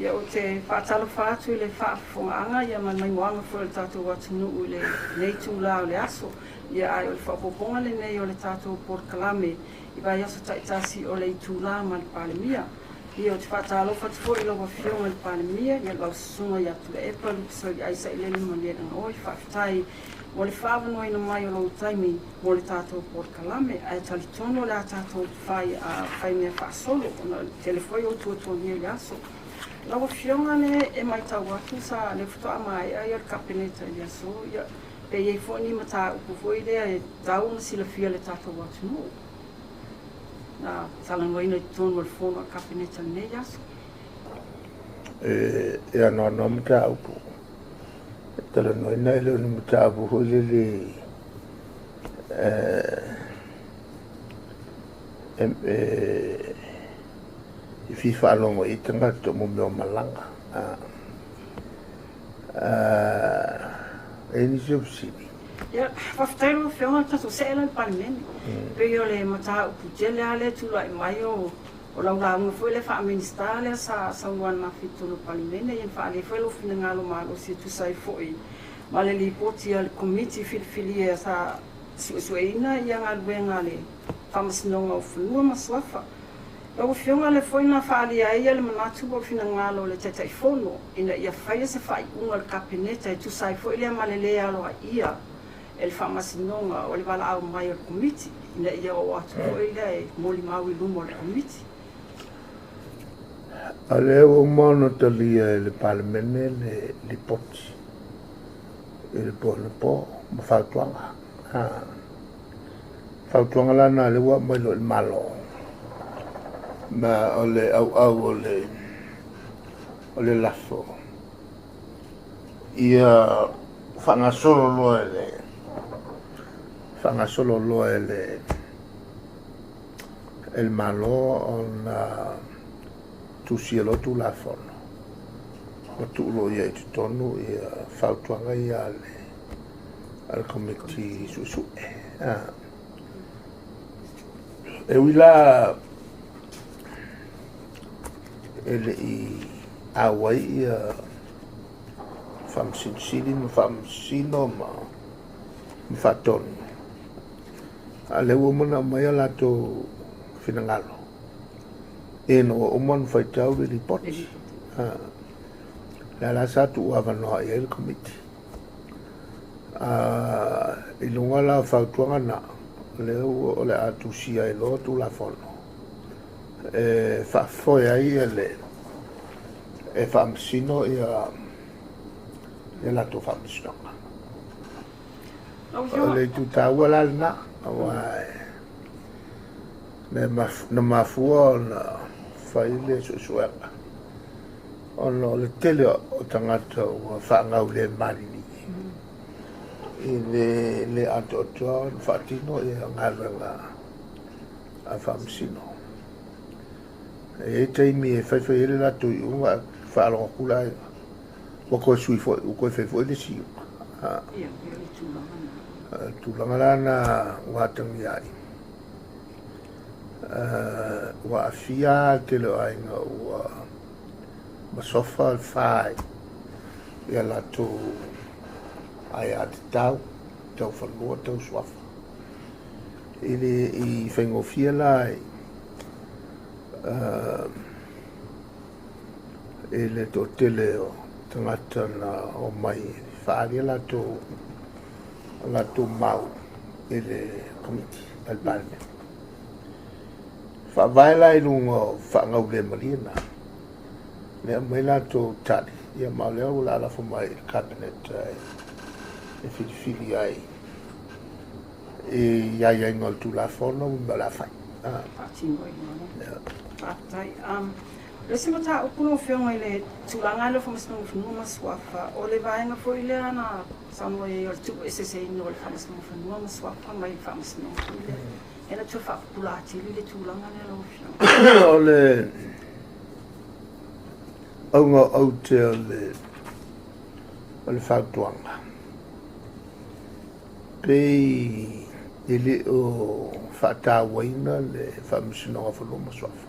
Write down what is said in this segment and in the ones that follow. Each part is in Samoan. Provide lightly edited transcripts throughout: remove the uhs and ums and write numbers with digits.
Ia, ou te faatalofa atu i le faafofogaaga ia ma le maimoaga foi o le tatou atunuu i lenei itula o le aso. Ia, ae o le faaopoopoga lenei o le tatou polokalame i vaiaso taitasi o le itula ma le Palemia. Ia, ou te faatalofa atu foi i lau Afioga i le Palemia, ia lau Susuga ia Tuilaepa Lupesoliai Sailele Malielegaoi. Faafetai mo le faaavanoaina mai o lou taimi mo le tatou polokalame, ae talitonu o le a tatou fai fai mea faasolo ona o le tele foi o tuatuagia i le aso. Lau Afioga le e matau atu sa lea faatoa maea ia le Kapeneta i le aso, ia pe i ai foi ni mataupu foi lea e tau ona silafia e le tatou atunuu na talanoaina i totonu o le fono a le Kapeneta i lenei aso. E anoano mataupu e talanoaina, e le o ni mataupu foi lele e fia faalogo i ai tagata mo mea o malaga. E i ai nisi o fesili? Ia, faafetai lau Afioga, tatou see la i le Palemene. Pei o le mataupu tele lava lea e tulai mai o lau lauga foi lea faa-Minisita lea sa saunoa ananafi i totonu o le Palemene, ia na faaalia foi lou finagalo malosi e tusa ai foi ma le lipoti a le Komiti filifilia sa suesueina ia galuega a le Faamasinoga o Fanua ma Suafa. Lau Afioga, lea foi na faaalia ai le manatu po o le finagalo o le Taitaifono ina ia faia se faaiuga a le Kapeneta e tusa ai foi lea ma le lē aloaia e le Faamasinoga o le valaau mai o le Komiti ina ia oo atu foi lea e molimau i luma o le Komiti. O lea ua uma ona talia e le Palemene le lipoti i le po anapo ma fautuaga. Fautuaga la na lea ua aumai loa i le Malo, ma o le auau o le lafo ia faagasolo loa e le faagasolo loa e le Malo ona tusia loa Tulafono ma tuu loa ia i totonu ia fautuaga ia a le Komiti Suesue. E ui la e le i auai ia Faamasinosili ma Faamasino ma Faatonu, a lea ua uma ona aumai a latou finagalo ina ua uma ona faitau le lipoti. Lea la sa tuu avanoa i ai le Komiti. I luga la o fautuaga na, lea ua o le a tusia ai loa Tulafono e faafoe ai le e faamasino ia latou faamasinoga. O le itu taua la lena, aua na mafua ona fai le suesuega ona o le tele o tagata ua faagaulemalie i le le atoatoa ona faatino ia galuega a faamasino. E i ai taimi e faifai ai le latou iuga, ae faalogo atu le aiga ua toe sui foi, ua toe fai foi le isi iuga. Ia, pei o le tulaga lena. Tulaga la na ua atagia ai, ua aafia le tele o aiga ua masofa le fa ia latou aiatatau tau fanua, tau suafa. E le i faigofie la i le toatele o tagata na omai e faaalia latou mau i le Komiti a le Palemene. Faavae la i luga o faagaulemalie na, lea aumai latou tali, ia ma o lea ua lalafo mai i le Kapeneta e filifili ai i aiaiga o le Tulafono ma mea o le a fai. Faatino ai loa. Faafetai. O le isi mataupu lau Afioga i le tulaga lea o Faamasinoga o Fanua ma Suafa, o le vaega foi lea na saunoa i ai o le tuueseeseina o le Faamasinoga o Fanua ma Suafa mai le Faamasinoga foi lea. E na toe faapupula atili le tulaga lea lau Afioga? O le auga o aute o le fautuaga, pei e le o faatauaina le Faamasinoga o Fanua ma Suafa.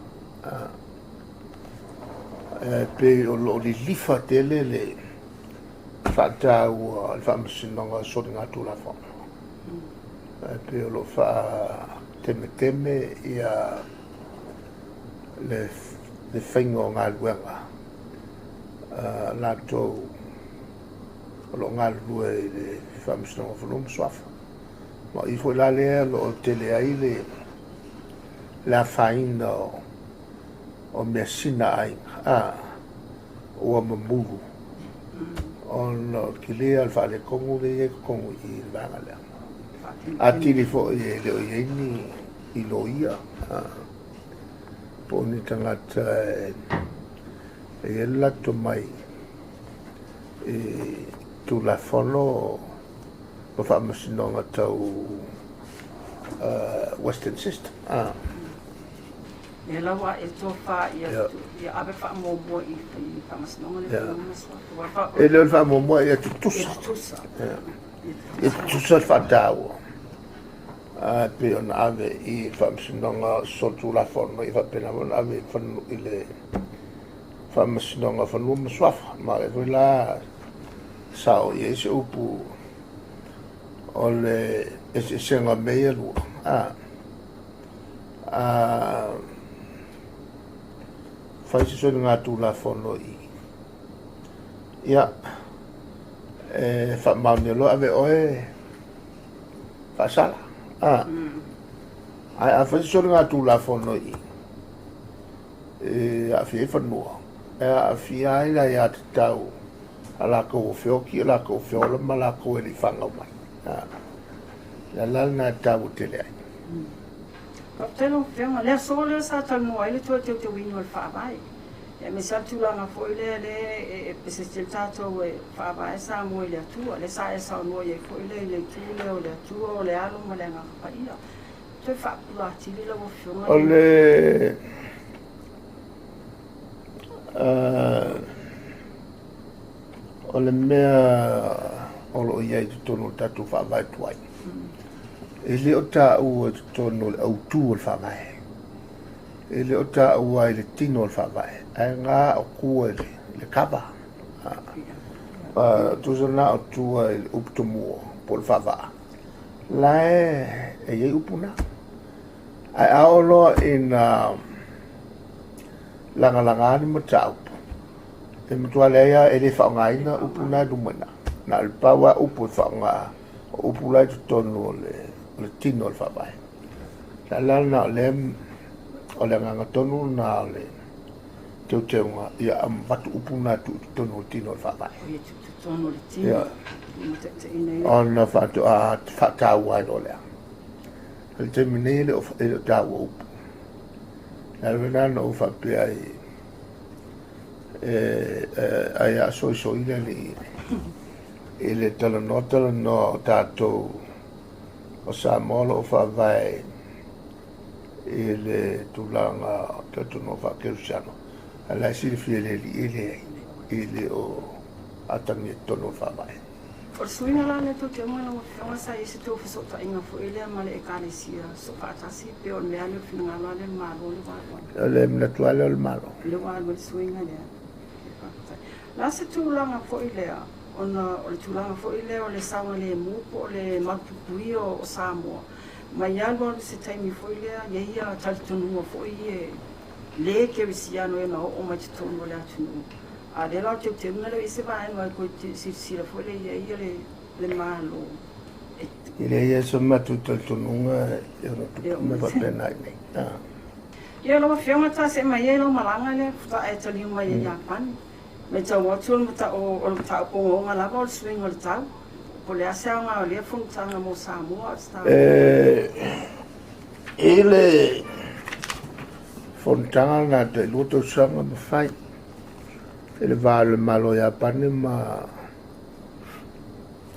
E pei o lo o lilifa tele le faataua o le Faamasinoga o Soligatulafono. E pei o lo o faatemeteme ia le faiga o galuega a latou o lo o galulue i le Faamasinoga o Fanua ma Suafa. Ma o i foi la lea o lo o tele ai le afaina o measina a aiga a ua mamulu ona o le tele o le faaletonu lea e i ai i totonu i le vaega lea. Atili foi e le o i ai ni loia po o ni tagata e i ai le latou tomai i Tulafono ma faamasinoga tau Western system. Lea la ua e tofa ia ia ave faamuamua i Faamasinoga lea Fanua ma Suafa. E le o le faamuamua ia tutusa. Ia tutusa. Ia tutusa le faataua. A pei ona ave i Faamasinoga Solitulafono ia faapena foi ona ave i le Faamasinoga o Fanua ma Suafa. Ma o lea foi la sao i ai se upu o le eseesega o mea ia e lua. A fai se soligatulafono i ia, e faamaonia loa ave oe faasala. Ae a fai se soligatulafono i e aafia ai fanua, e aafia ai le aiatatau a latou o feoti, a latou o feola ma latou e le i fanau mai. O le ala lena e taua tele ai. Faafetai lau Afioga. Le aso lea sa talanoa ai le toe teuteuina o le Faavae, aemaise lava le tulaga foi lea lea e pese tele tatou e faavae Samoa i le Atua, lea sa e saunoa i ai foi lea i le itu lea o le Atua, o le Alo ma le Agaga Paia. Toe faapula atili lau Afioga. O le o le mea o lo o i ai i totonu o le tatou Faavae tuai, e le o taua i totonu o le autu o le Faavae, e le o taua i le tino o le Faavae, ae na o tua i le kava. Tusa na o tua i le upu tomua po o le faavaa, la e i ai upu na. Ae a oo loa ina lagalaga ni mataupu, e matua leai lava, e le faaaogaina upu na e luma i ina. Na o le pau lava upu e faaaoga, o upu la e i totonu o le tino o le Faavae. O le ala lena o lea, o le agaga tonu lena o le teuteuga ia avatu upu na e tuu i totonu o le tino o le Faavae. Ia tuu i totonu o le tino. Ona faatoa faataua ai loa lea. I le taimi nei e le o taua upu. O le ala lena na ou faapea ai, ai a soisoi le alii i le talanoa talanoa o tatou o Samoa o lo o faavae i le tulaga o talitonuga faakerisiano, ae la e silafia e le alii e leai, e le o atagia i totonu o le Faavae. O le suiga la lea tou te uma lau Afioga, sa i ai se tou fesootaiga foi lea ma le Ekalesia Soofaatasi, pe o le mea lea o le finagalo lava lea o le Malo lea ua alu ai? O le manatu lava lea o le Malo. Lea ua alu ai le suiga lea. Faafetai. O le a se tulaga foi lea, ona o le tulaga foi lea o le saogalemu po o le malupuipuia o Samoa, mai alu alu i se taimi foi lea, i ai ia talitonuga foi e le kerisiano e ona oo mai totonu o le atunuu. A o lea la o le teuteuga lea, e i ai se vaega e toe silasila foi lea i ai ia le Malo. E leai lava so matou talitonuga e ono tupu mea faapena i inei. Ia lau Afioga, ta see mai ai lau malaga lea faatoa e taliu mai e Iapani. Matau atu o le mataupu ogaoga lava o le suiga o le tau. Po o le a se aoga o lea fonotaga mo Samoa a o se taua? I le fonotaga lena tai 2 tausaga ma fai i le va o le Malo o Iapani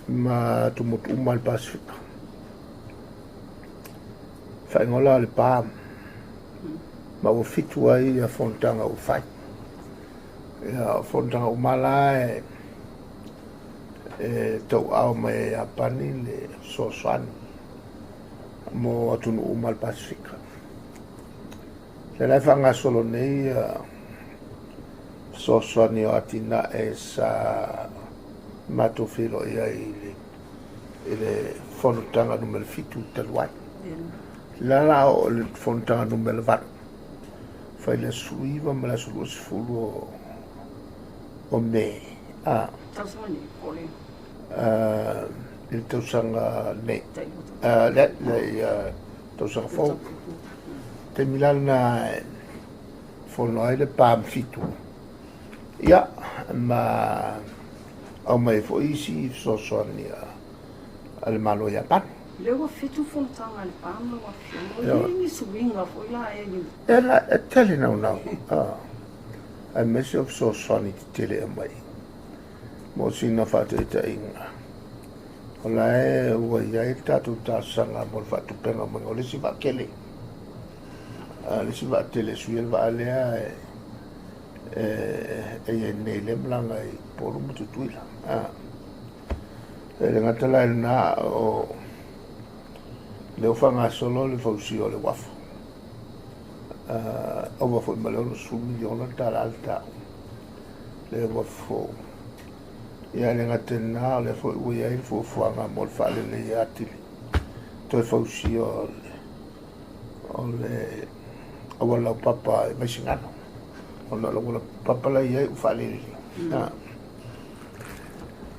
ma atumotu uma o le Pasefika. Faaigoa la o le PAM, ma ua 7 ai ia fonotaga ua fai. Ia, o fonotaga uma la e tauaao mai e Iapani le fesoasoani mo atunuu uma o le Pasefika. O lea la e faagasolo nei ia fesoasoani o atinae sa matou feiloai ai i le fonotaga numera 7 talu ai. La la o le fonotaga numera 8 fai le aso 19 ma le aso 20 o Me. Tausaga nei, po o le I le tausaga nei. Le tausaga fou. Taimi la lena e fono ai le PAM 7. Ia, ma aumai foi isi fesoasoani a le Malo o Iapani. Lea ua 7 fonotaga a le PAM lau Afioga. O i ai ni suiga foi la e ni E la, e tele naunau. Aemaise o fesoasoani tetele e aumai mo sina faataitaiga. O la e ua i ai le tatou talosaga mo le faatupega maiga o le isi vaatele. Le isi vaatele e suia le vaa lea e i ai nei lea malaga i Upolu ma Tutuila. E le gata la i lena o lea ua faagasolo le fausia o le uafu. Ova foi ma le $60 miliona tala le tau le uafu fou. Ia e le gata i lena o lea foi ua i ai le fuafuaga mo le faaleleia atili toe fausia o le auala laupapa i Vaisigano. Ona o le auala papa la i ai ua faalelelei.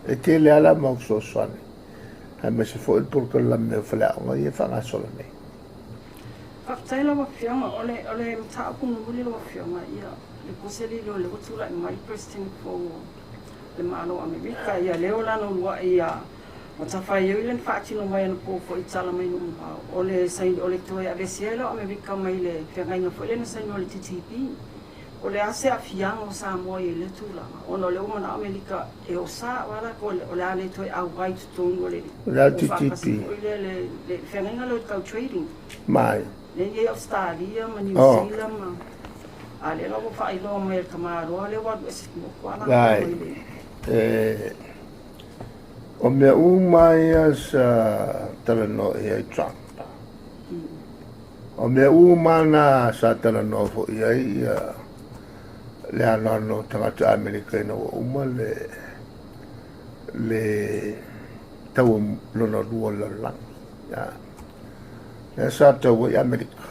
E tele lava la mau fesoasoani aemaise foi le polokalame o faleaoga ia e faagasolo nei. Faafetai lau Afioga. O le mataupu mulimuli lau Afioga, ia, le po se lilo o lea ua tulai mai le President fou o le Malo o Amerika, ia lea ua lana uluai matafaioi lea na faatino mai anapo foi i tala mai nuu mamao, o le toe aveesea ai lea o Amerika mai le feagaiga foi lea na saini o le TTP. O le a se aafiaga o Samoa i lea tulaga, ona o lea ua manao Amerika e osa o latou o le a le toe auai i totonu o le O le TTP. Foi lea le feagaiga lea o le tau trading. Mai. Lea i ai Australia ma New Zealand ma a lea la ua faailoa mai e le tamaloa lea ua alu ese moku a latou Vai. mai le O mea uma ia sa talanoa i ai Trump. O mea uma na sa talanoa foi ai ia le anoano o tagata Amerika ina ua uma le taua lona lua o le lalolagi. Lea sa tau ai Amerika.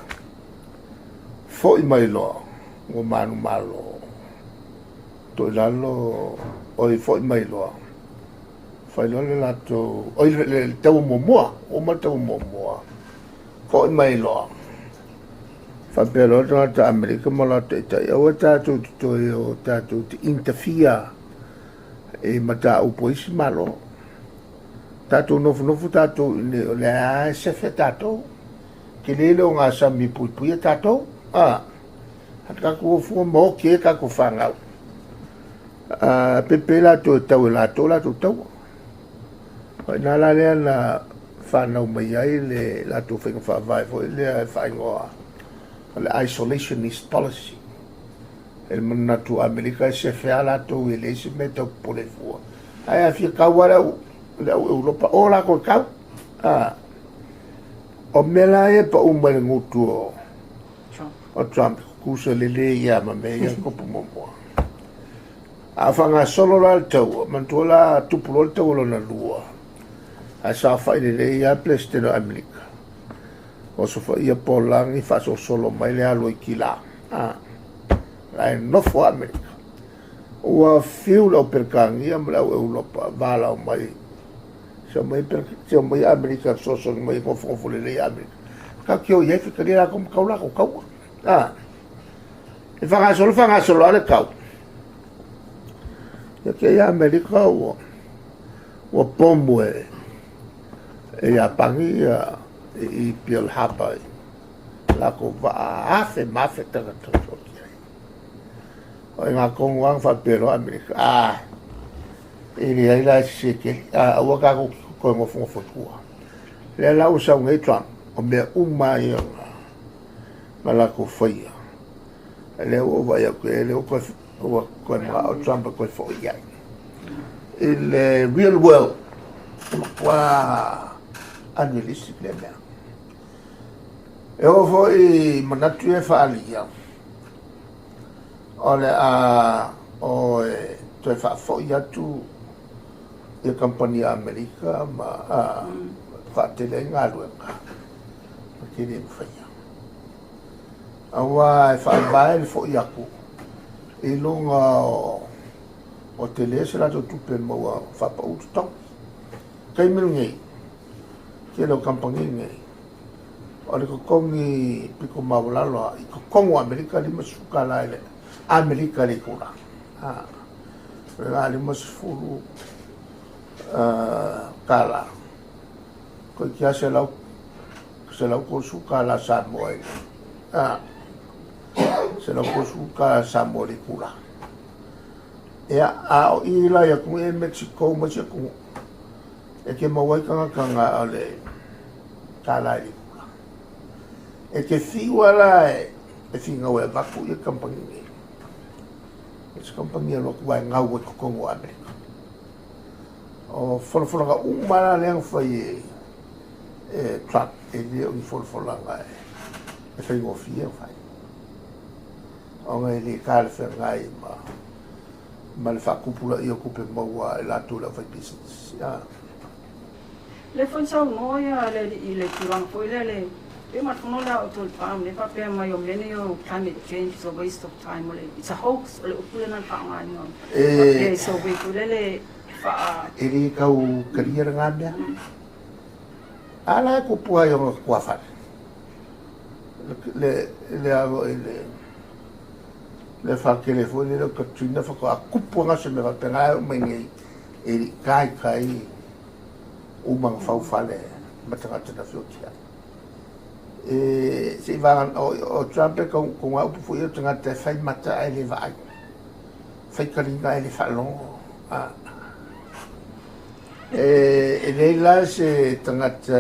Foi mai loa ua manumalo toi lalo oi foi mai loa. Fai loa le latou oi le taua muamua, uma le taua muamua. Foi mai loa. Faapea loa tagata Amerika ma latou taitai, aua tatou te toe o tatou te interfere i mataupu a isi Malo. Tatou nofonofo tatou i inei o lea e sefe tatou. Tele le o gasami e puipuia tatou. A tatou ofua ma oki ai tatou fanau. Pepe latou e tau e latou latou taua. O ina la lea na whanau mai ai le latou faiga faavae foi lea e faaigoa o le isolationist policy. E le manatu Amerika e sefe a latou e leai se mea e tau popole fua. Ae a fia kau a le au Europa o latou e kau. O mea la ia pa uma i le gutu Trump. o Trump, kusa lelei ia ma mea ia kopu muamua. A faagasolo la le taua, manatua la tupu loa le taua lona lua. Ae saofai lelei lava Peresetene o Amerika. Osofaia polagi faasolosolo mai le alu ai kila. La e nofo a Amerika. Ua fiu le au Peretania ma le au Europa valaau mai. Se mai Amerika fesoasoani mai gofogofo lelei Amerika. Ka te o i ai fetalia latou ma tau latou taua. E faagasolo faagasolo lava le tau. Ia te i Amerika ua pomu e Iapani ia i Pearl Harbor i latou vaa afe ma afe tagata sooti ai. O i ngā tonu lava na faapea loa Amerika. E leai la e sese tele. Aua tatou toe nofonofo i tua. Lea la ua sau nei Trump, o mea uma ia na latou faia. Lea ua ou vaai atu i ai, lea ua toe manao Trump e toe foi i ai. I le real world, e matua unrealistic lea mea. E oo foi manatu ia e faaalia, o le a O e toe faafoi atu ia kamupani a Amerika ma faatele ai galuega, ma te le mafaia. Aua e faavae le foi atu i luga o tele se latou tupe maua faapau totogi. Taimi lenei, tele o kamupani nei, o le totogi pito maualalo i totonu o Amerika $50 i le Amerika i le itula. O le la $50 tala, toeitiiti lava $130 Samoa i le $130 Samoa i le itula. Ia, a o i la i atunuu e Mexico ma isi atunuu, e te maua ai tagata na o le $1 i le itula. E te fiu lava la e finau e avatu ia kamupani nei. E se kamupani e alu atu ae gau ai totonu o Amerika. O folafolaga uma la lea na fai e Trump, e le o ni folafolaga e faigofie ona fai. Ona e le talafeagai ma le faatupulaia o tupe maua a i latou le aufai pisinisi. Lea foi na saunoa ia le alii i le tulaga foi lea le pei ma le fono lea a outou i le farm lea faapea mai o mea nei o climate change is a waste of time o le it's a hoax o le upu lea na faaaogaina faapea it's a way foi lele e faa E le tau talia lena mea. A la e tupu ai ona tuafale. Le alo i le whakele foi le Katrina whaka'a kupu anga se mea faapena e oo mai nei e le i taitai uma na fau fale ma tagata na feoti ai. E se i vaga o Trump e kau upu foi o tagata e fai mata ae le vaai, fai taliga ae le faalogo. E leai la se tagata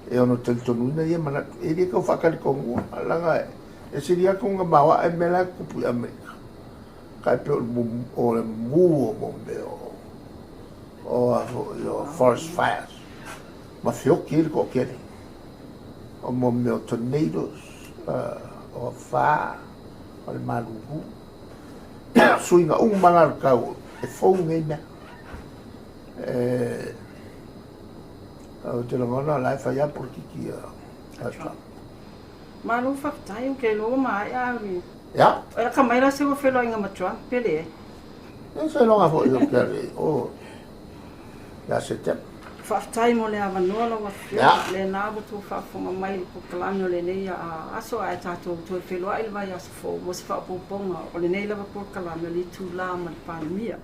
e ono talitonuina ia manatu. E le tau faatalitonua, leaga e sili atu ona maoae mea la e tutupu i Amerika. Tai pei o le mumu o mo mea o a foi o forest fires ma feoti ai le toatele. O mo mea o tornadoes, o afa, o le malulu. Suiga uma la o le tau e fou nei mea. Ou te lagona o la e fai lava polokiki a Trump. Malo faafetai, ou te iloa ua maea au i. Ia. E atamai la se ua feiloaiga ma Trump pe leai. E se iloga foi o ke alii o ia Setema. Faafetai mo le avanoa lau afioga. Lena ua tou faafofoga mai i le polokalame o lenei aso ae tatou toe feiloai i le vaiaso fou mo se faaopoopoga o lenei lava polokalame o le Itula ma le Palemia.